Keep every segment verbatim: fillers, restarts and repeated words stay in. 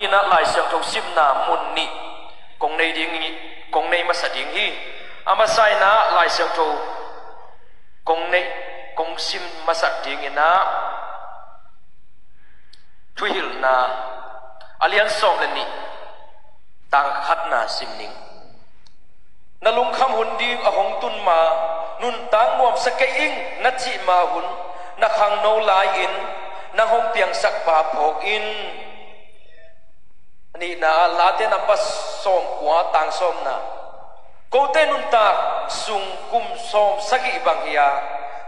Inah Lai Siangtho simna mun nih kong nei ding, kong nei masa ding hi. A masa inah Lai Siangtho kong nei, kong sim masak ding inah Thuhilhna a lian sawm le nih, tang khatna sim ning. Na lungkham hun ding a hong tun ma, nuntak nuamsa kei ing na cih ma hun, na khangno lai-in nang hong piangsak pa phawk in. Nihna ah Late nambat sawmkua, tang sawmna. Kote nuntak sung kum sawm sagih bang hi a,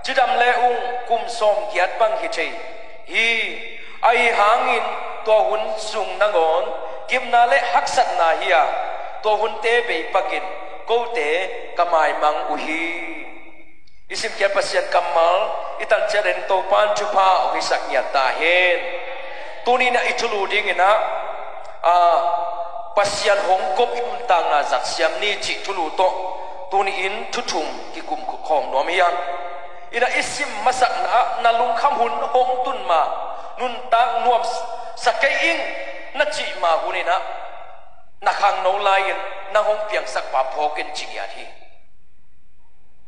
cidam le ung kum sawm giat bang hi thei hi. Ahi hangin tua hun sung nangawn kipna le haksatna hi a, tua hunte bei pakin kote ka maimang uh hi. I simkhiat Pasian kammal i tan ciat in Topa'n thupha hong hisak ngiat ta hen. Tuni inah i thulu ding inah, a, Pasian hong kop i nuntakna zat siam ni cih thulu tawh tuni in thu thum kikum khawm nuam hi hang. Inah i sim masakna ah na lungkham hun hong tun ma, nuntak nuamsa kei ing na cih ma hun inah na khangno lai-in nang hong piangsak pa phawk in ci ngiat hi.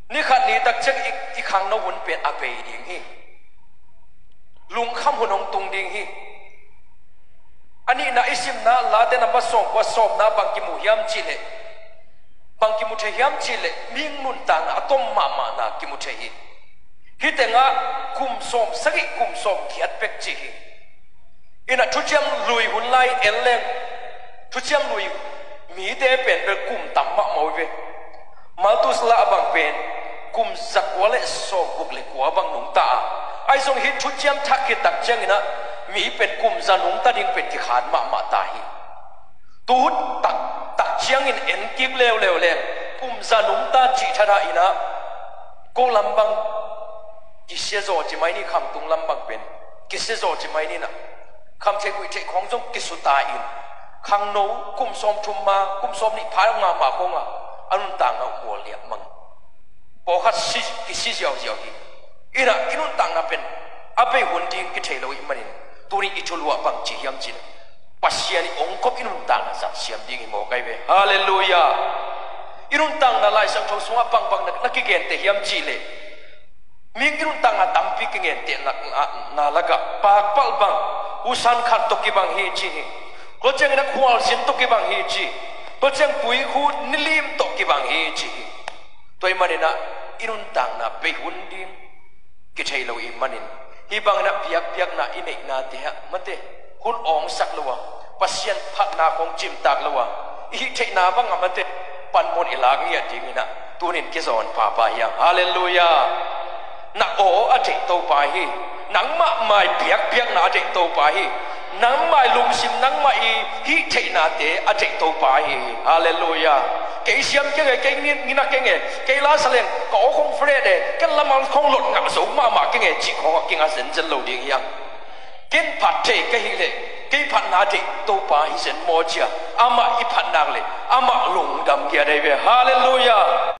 Ni khat ni tak ciang i, i khangno hun pen a bei ding hi. Lungkham hun hong tung ding hi. A nihna i simna Late nambat sawmkua, sawmna bang kimu hiam cih leh, bang kimu thei hiam cih leh, mihing nuntakna a tom mahmahna kimu thei hi. Hih tengah kum sawm sagih, kum sawm giat bek ci hi. Inah thuciam lui hun lai en leng, thuciam lui mite pen bel kum tam mahmah uh hi ve. Malthusela bang pen kum zakua le sawmguk le kua bang nungta a, ahi zong hih thuciam thak khit tak ciang inah mi pen kum za nungta ding pen kikhan mahmah ta hi. Tu tak, tak ciangin en kik leuleu leng kum za nungta cih thadah inah, ko lam bang kisia zaw ci mai ni, khamtung lam bang pen kisia zaw ci mai ni inah, khamtheih guihtheih khawng zong kisuta in, khangno kum sawmthum ma, kum sawmnih pha nga ma khawng a, a nuntakna uh mual liak mang. Pawlkhat si, kisi ziauziau hi. Inah i nuntakna pen a bei hun ding kithei lo ih manin, tuni i thulu ah bang ci hiam cih leh, Pasian i hong kop i nuntakna zat siam ding hi mawk ahi ve. Halleluiah. I nuntakna Lai Siangtho sungah bangbang na, na kigente hiam cih leh, mihing i nuntakna tampi kigentehna, na, na lakah pakpalh bang husan khat tawh kibang hi ci hi. Tua ciangin a khualzin tawh kibang hi ci. Tua ciang puikhu nilim tawh kibang hi ci hi. Tua ih maninah i nuntakna bei hun ding kithei lo ih manin, hih banginah biakpiakna i neihnate ah mate hun awngsak lo a, Pasian phatna khawng cimtak lo a, i hih theihna bangah mate panmun i lak ngiat dinginah tunin kizawn papa hiam. Halleluiah. Na aw a deih Topa hi. Nangmah mai biakpiakna a deih Topa hi. Nangmah i lungsim, nangmah i hih theihnate a deih Topa hi. Halleluiah. Kei siam keng e, kei ngi-, ngina keng e, kei la sa leng ka aw khong fret e, ken lamal khong lot ngah zo mahmah keng e cih khawngah kingah zenzen lo ding hiam? Ken phat thei ka hih leh kei phatna deih Topa hi zen maw cia, amah i phatnak leh amah lungdam kia dei ve. Halleluiah.